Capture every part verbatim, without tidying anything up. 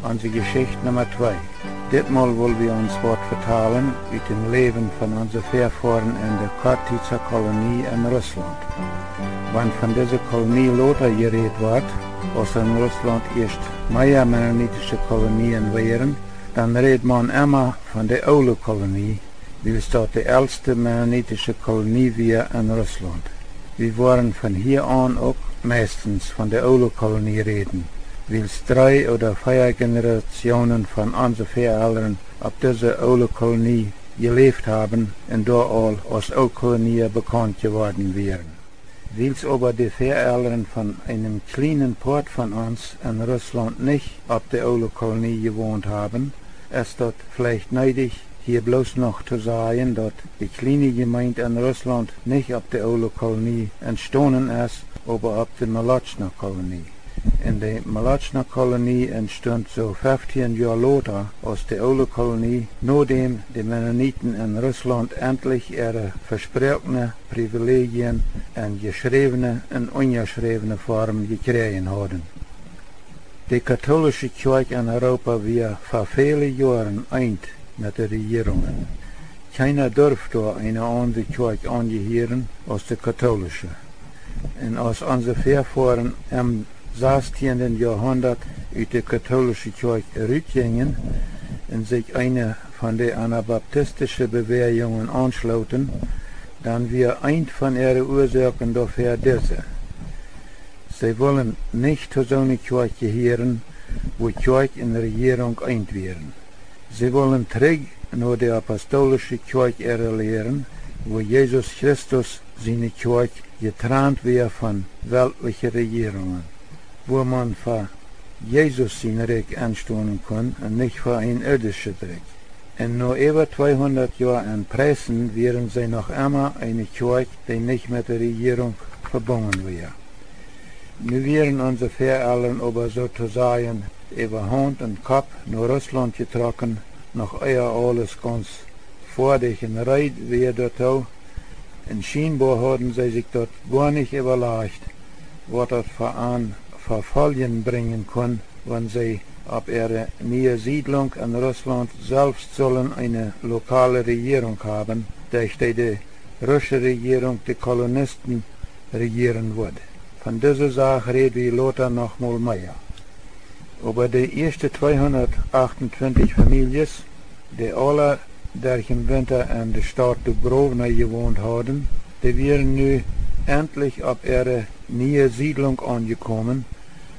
Onse Jeschicht Numma twee. Ditmol well wie ons waut vetalen ut däm Läwen von onse Väafoaren en de Chortica Kolonie en Russlaunt. Wan von dise Kolonie lota jerät woat, aus en Russlaunt ieescht mea mennonitische Kolonien wieren, dan rät maun emma von de oole Kolonie, wiels daut de elste mennonitische Kolonie wia en Russlaunt. Wie woaren von hia aun uk meistens von de oole Kolonie räden, wiels dree ooda vea Generationen von onse Väaelren opp dise oole Kolonie jeläft haben un doa aul aus Ooltkolonia bekaunt jeworden wieren. Wiels oba de Väaelren von eenem kjlienen Poat von ons en Russlaunt nich opp de oole Kolonie jewont haben, es daut veleicht needich, hia bloos noch to sajen, daut de kjliene Jemeent en Russlaunt nich opp de oole Kolonie entstonen es, oba opp de Molotschna Kolonie. Un de Molotschna Kolonie entstunt soo feftieen Joa lota aus de oole Kolonie, nodäm de Mennoniten en Russlaunt entlich äare vesproakne Privilegien en jeschräwne un unjaschräwne Form jekjräajen hauden. De katolische Kjoakj en Europa wia fa väle Joaren eent met de Rejierungen. Kjeena durf doa eene aundre Kjoakj aunjehieren aus de katolische. Un aus onse Väafoaren em sastieenden Joahundat ut de katolische Kjoakj rutjinjen un sikj eene von de anabaptistische Bewäajungen aunschlooten, dan wia eent von äare Uasoaken doafäa dise: See wullen nich to soone Kjoakj jehieren, wua Kjoakj un Rejierunk eent wieren. See wullen trigj no de apostolische Kjoakj äare Lieren, wua Jesus Christus siene Kjoakj jetrant wia von weltliche Rejierungen, wua maun fa Jesus sien Rikj enstonen kunn un nich fa een irdischet Rikj. Un no äwa tweehundat Joa en Preissen wieren see noch emma eene Kjoakj, dee nich met de Rejierunk vebungen wia. Nu wieren onse Väaelren oba soo to sajen äwa Haunt un Kopp no Russlaunt jetrocken, noch ea aules gaunz foadich un reed wia doatoo, un schienboa hauden see sikj daut goa nich äwalajcht, waut daut fa an Vefoljen brinjen kunn, wan see opp äare niee Siedlunk en Russlaunt selfst sullen eene lokale Rejierunk haben, derch dee de rusche Rejierunk de Kolonisten rejieren wudd. Von dise Sach räd wie lota noch mol mea. Oba de ieeschte tweehundat achtuntwintich Famieljes, dee aula derch dän Winta en de Staut Dubrowna jewont hauden, dee wieren nu entlich opp äare niee Siedlunk aunjekomen,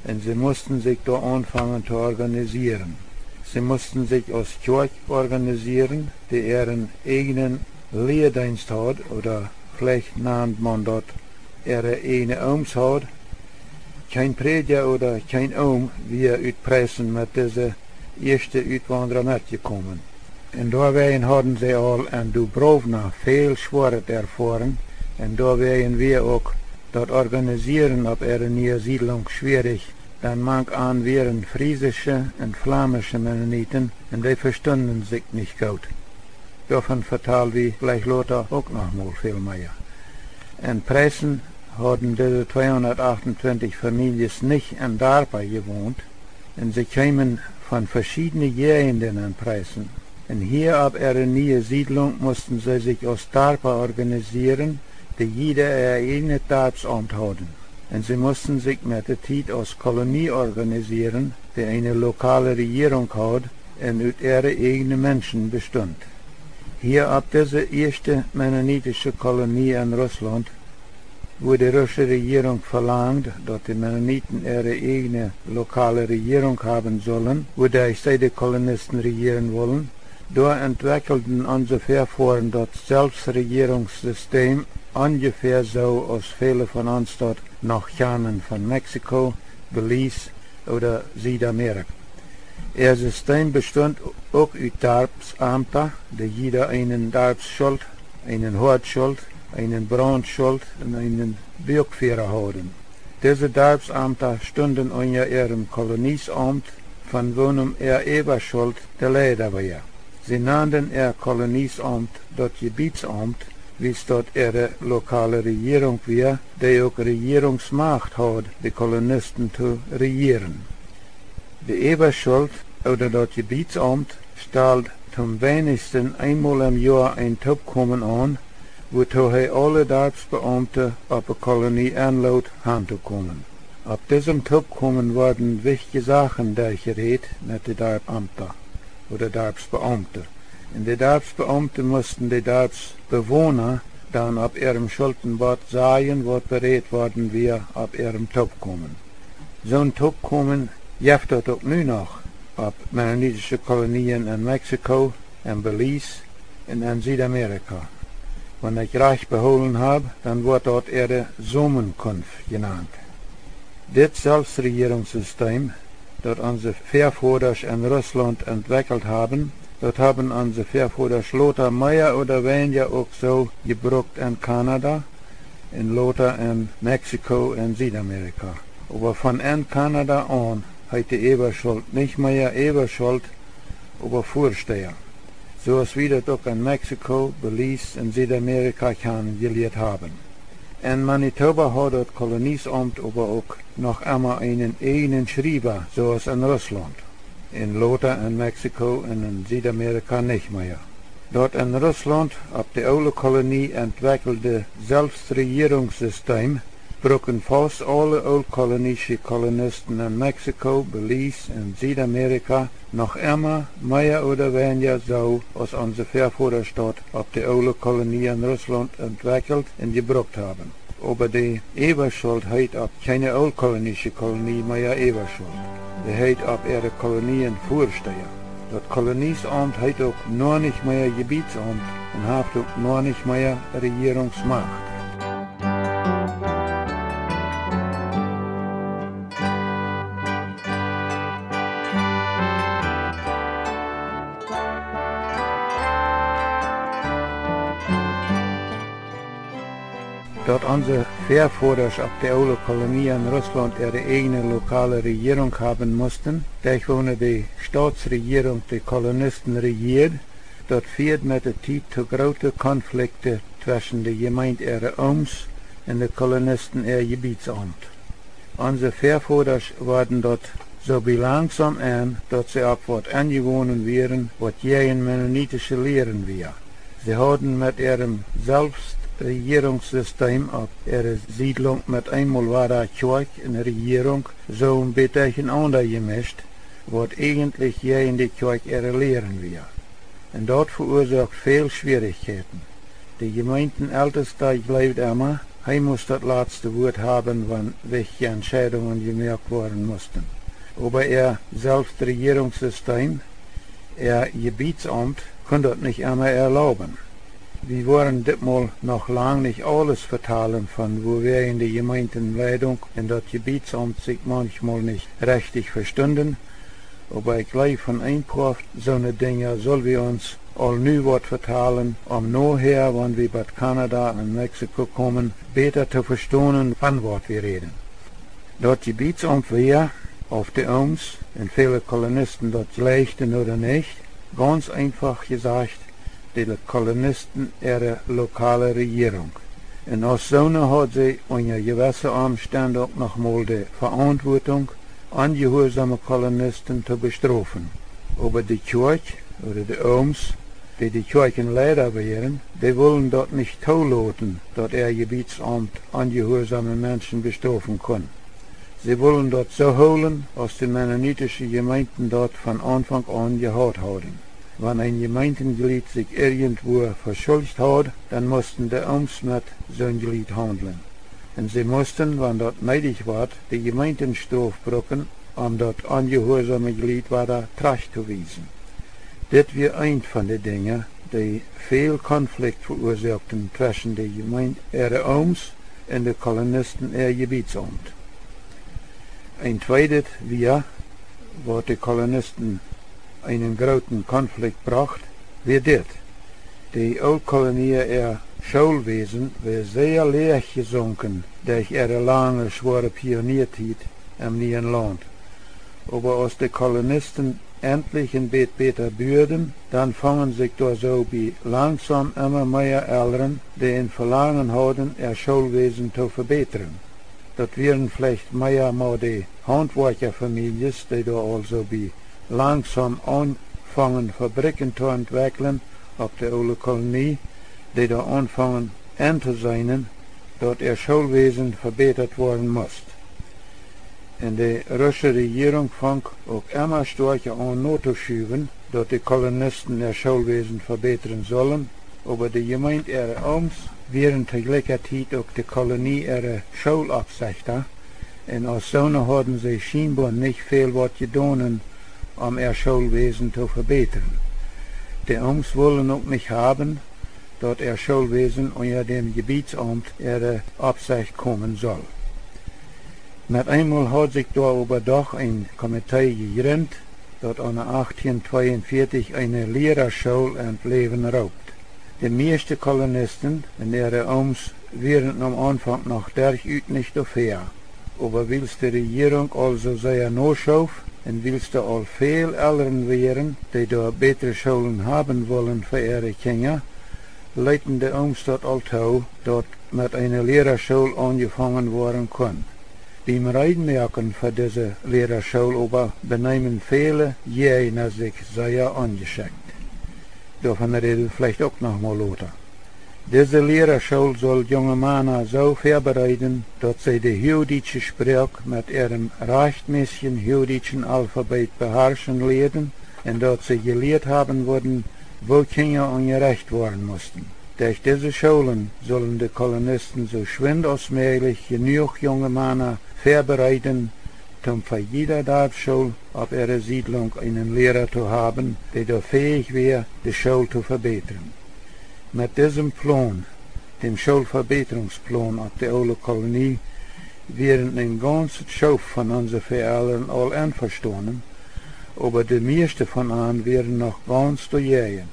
un see musten sikj doa aunfangen to organisieren. See musten sikj aus Kjoakj organisieren, dee äaren ieejnen Lieedeenst haud, ooda veleicht nand maun daut äare ieejne Ooms haud. Kjeen Prädja ooda kjeen Oom wia ut Preissen met dise ieeschte Utwaundra metjekomen. Un doawäajen hauden see aul en Dubrowna väl Schwoaret erfoaren, un doawäajen wia uk daut Organisieren opp äare niee Siedlunk schwierich, dan mank an wieren friesische un flamische Mennoniten, un dee vestunden sikj nich goot. Doavon vetal wie veleicht lota uk noch mol väl mea. En Preissen hauden dise tweehundat achtuntwintich Famieljes nich en Darpa jewont, un see kjeemen von veschiedne Jäajenden en Preissen. Un hia opp äare niee Siedlunk musten see sikj aus Darpa organisieren, dee jieda äa ieejnet Darpsaumt hauden. Un see musten sikj met de Tiet aus Kolonie organisieren, dee eene lokale Rejierunk haud un ut äare ieejne Menschen bestunt. Hia opp dise ieeschte mennonitische Kolonie en Russlaunt, wua de rusche Rejierunk velangd, daut de Mennoniten äare ieejne lokale Rejierunk haben sullen, wuaderch see de Kolonisten rejieren wullen, doa entwekjelden onse Väafoaren daut Selfstrejierungssistem onjefäa soo aus väle von ons daut noch kjanen von Mexiko, Belize ooda Südamerika. Äa Sistem bestunt uk ut Darpsamta, dee jieda eenen Darpsschult, eenen Hoadschult, eenen Brauntschult un eenen Buakfiera hauden. Dise Darpsamta stunden unja äarem Koloniesaumt, von woonem äa Äwaschult de Leida wia. See nanden äa Koloniesaumt daut Jebietsaumt, wiels daut äare lokale Rejierunk wia, dee uk Rejierungsmacht haud, de Kolonisten to rejieren. De Äwaschult ooda daut Jebietsaumt stald toom weinichsten eenmol em Joa een Toopkomen aun, wuatoo hee aule Darpsbeaumte opp de Kolonie enlood hantokomen. Opp disem Toopkomen worden wichtje Sachen derchjerät met de Darpsamta ooda Darpsbeaumte. Un de Darpsbeaumte musten de Darpsbewona dan opp äarem Schultenbot sajen, waut berät worden wia opp äarem Toopkomen. Soon Toopkomen jeft daut uk nu noch opp mennonitische Kolonien en Mexiko, en Belize un en Südamerika. Wan ekj rajcht behoolen hab, dan woat daut äare Samenkunft jenant. Dit Selfstrejierungssistem, daut onse Väavodasch en Russlaunt entwekjelt haben, daut haben onse Väavodasch lota mea ooda weinja uk soo jebrukt en Kanada un lota en Mexiko un Südamerika. Oba von en Kanada aun heet de Äwaschult nich mea Äwaschult, oba Väasteja, soo aus wie daut uk en Mexiko, Belize un Südamerika kjanen jelieet haben. En Manitoba haud daut Koloniesaumt oba uk noch emma eenen ieejnen Schriewa, soo aus en Russlaunt, un lota en Mexiko un en Südamerika nich mea. Daut en Russlaunt opp de oole Kolonie entwekjelde Selfstrejierungssistem bruken faust aule oolkolonische Kolonisten en Mexiko, Belize un Südamerika noch emma mea ooda weinja soo aus onse Väavodasch daut opp de oole Kolonie en Russlaunt entwekjelt un jebrukt haben. Oba de Äwaschult heet opp kjeene oolkolonische Kolonie mea Äwaschult. Dee heet opp äare Kolonien Väasteja. Daut Koloniesaumt heet uk noch nich mea Jebietsaumt un haft uk noch nich mea Rejierungsmacht. Daut onse Väavodasch opp de oole Kolonie en Russlaunt äare ieejne lokale Rejierunk haben musten, derch woone de Stautsrejierunk de Kolonisten rejieed, daut fieed met de Tiet to groote Konflikte tweschen de Jemeent äare Ooms un de Kolonisten äa Jebietsaumt. Onse Väavodasch worden daut soo bie langsom en, daut see opp waut enjegonen wieren, waut jäajen mennonitische Lieren wia. See hauden met äarem Selfstrejierungssistem opp äare Siedlunk met eenmol wada Kjoakj un Rejierunk soo een bät derchenaunda jemischt, waut ieejentlich jäajen de Kjoakj äare Lieren wia. Un daut veuasoakt väl Schwierichkjeiten. De Jemeenteneltesta jleewd emma, hee must daut latste Wuat haben, wan wichtje Entscheidungen jemoakt woaren musten. Oba äa Selfstrejierungssistem, äa Jebietsaumt, kunn daut nich emma erlauben. Wie woaren ditmol noch lang nich aules vetalen von wuawäajen de Jemeentenleidunk un daut Jebietsaumt sikj manchmol nich rechtich vestunden, oba ekj jleew, von een poa soone Dinja sull wie ons aul nu waut vetalen, om nohäa, wan wie bat Kanada un Mexiko komen, bäta to vestonen, von waut wie räden. Daut Jebietsaumt wia, auf de Ooms un väle Kolonisten daut jleichten ooda nich, gaunz eenfach jesajcht, de Kolonisten äare lokale Rejierunk. Un aus soone haud see unja jewesse Omstend uk noch mol de Veauntwuatunk, onjehuarsome Kolonisten to bestrofen. Oba de Kjoakj, ooda de Ooms, dee de Kjoakjenleida wieren, dee wullen daut nich toloten, daut äa Jebietsaumt onjehuarsome Menschen bestrofen kunn. See wullen daut soo hoolen, aus de mennonitische Jemeenten daut von Aunfank aun jehaut hauden. Wan een Jemeentenjliet sikj irjentwua veschuldicht haud, dan musten de Ooms met soon Jliet haundlen. Un see musten, wan daut needich wort, de Jemeentenstrof bruken, om daut onjehuarsome Jliet wada trajcht to wiesen. Dit wia eent von de Dinja, dee väl Konflikt veuasoakten tweschen de Jemeent äare Ooms un de Kolonisten äa Jebietsaumt. Een tweedet wia, waut de Kolonisten eenen grooten Konflikt brocht, wia dit: De Ooltkolonia äa Schoolwäsen wia sea läach jesunken derch äare lange, schwoare Pioniertiet em nieen Launt. Oba aus de Kolonisten entlich een bät bäta buaden, dan fungen sikj doa soo bie langsom emma mea Elren, dee een Velangen hauden, äa Schoolwäsen to vebätren. Daut wieren veleicht mea mau de Hauntwoakjafamiljes, dee doa aulsoo bie langsom aunfungen Fabrikjen to entwekjlen opp de oole Kolonie, dee doa aunfungen entoseenen, daut äa Schoolwäsen vebätat woaren must. Un de rusche Rejierunk funk uk emma stoakja aun notoschuwen, daut de Kolonisten äa Schoolwäsen vebätren sullen, oba de Jemeent äare Ooms wieren to jlikja Tiet uk de Kolonie äare Schooloppsechta, un aus soone hauden see schienboa nich väl waut jedonen, om äa Schoolwäsen to vebätren. De Ooms wullen uk nich haben, daut äa Schoolwäsen unja däm Jebietsaumt äare Oppsecht komen sull. Met eenmol haud sikj doa oba doch een Komitee jejrint, daut aune achttieen tweeunvieetich eene Lieraschool en't Läwen roopt. De mieeschte Kolonisten un äare Ooms wieren aum Aunfank noch derchut nich doafäa. Oba wiels de Rejierunk aul soo sea noschoof un wiels doa aul väl Elren wieren, dee doa bätre Schoolen haben wullen fa äare Kjinja, leeten de Ooms daut aul too, daut met eene Lieraschool aunjefungen woaren kunn. Biem Reedmoaken fa dise Lieraschool oba beneemen väle Jäajna sikj sea onjeschekjt. Doavon räd wie veleicht uk noch mol lota. Dise Lieraschool sull junge Mana soo väabereeden, daut see de huagdietsche Sproak met äarem rajchtmäßijen huagdietschen Alfabet beharschen lieeden un daut see jelieet haben wudden, woo Kjinja unjerecht woaren musten. Derch dise Schoolen sullen de Kolonisten soo schwind aus mäajlich jenuach junge Mana väabereeden, toom fa jieda Darpsschool opp äare Siedlunk eenen Liera to haben, dee doa fäich wia, de School to vebätren. Met disem Plon, däm Schoolvebätrungsplon opp de oole Kolonie, wieren een gaunzet Schoof von onse Väaelren aul envestonen, oba de mieeschte von an wieren noch gaunz doajäajen.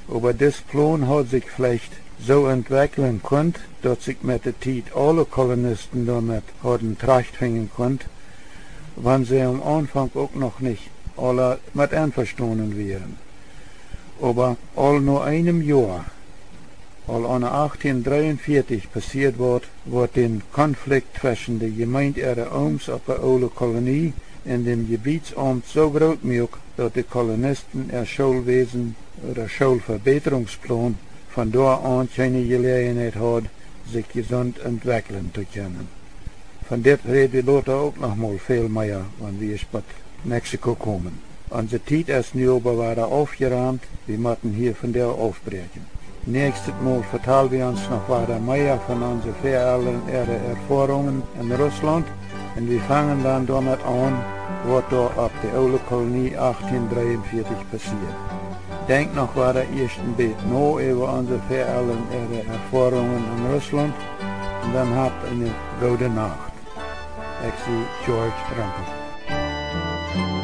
Oba dis Plon haud sikj veleicht soo entwekjlen kunt, daut sikj met de Tiet aule Kolonisten doamet hauden trajchtfinjen kunt, wan see aum Aunfank uk noch nich aula met envestonen wieren. Oba aul no eenem Joa, aul aune achttieen dreeunvieetich passieed waut, waut dän Konflikt tweschen de Jemeent äare Ooms opp de oole Kolonie un däm Jebietsaumt soo groot muak, daut de Kolonisten äa Schoolwäsen ooda Schoolvebätrungsplon von doa aun kjeene Jeläajenheit haud, sikj jesunt entwekjlen to kjennen. Von dit räd wie lota uk noch mol väl mea, wan wie ieescht bat Mexiko komen. Onse Tiet es nu oba wada aufjerant, wie motten hia vondoag aufbräakjen. Näakjstet Mol vetal wie ons noch wada mea von onse Väaelren äare Erfoarungen en Russlaunt, un wie fangen dan doamet aun, waut doa opp de oole Kolonie achttieen dreeunvieetich passieed. Denkjt noch wada ieescht een bät no äwa onse Väaelren äare Erfoarungen en Russlaunt, un dan habt eene goode Nacht. Ekj sie George Rempel.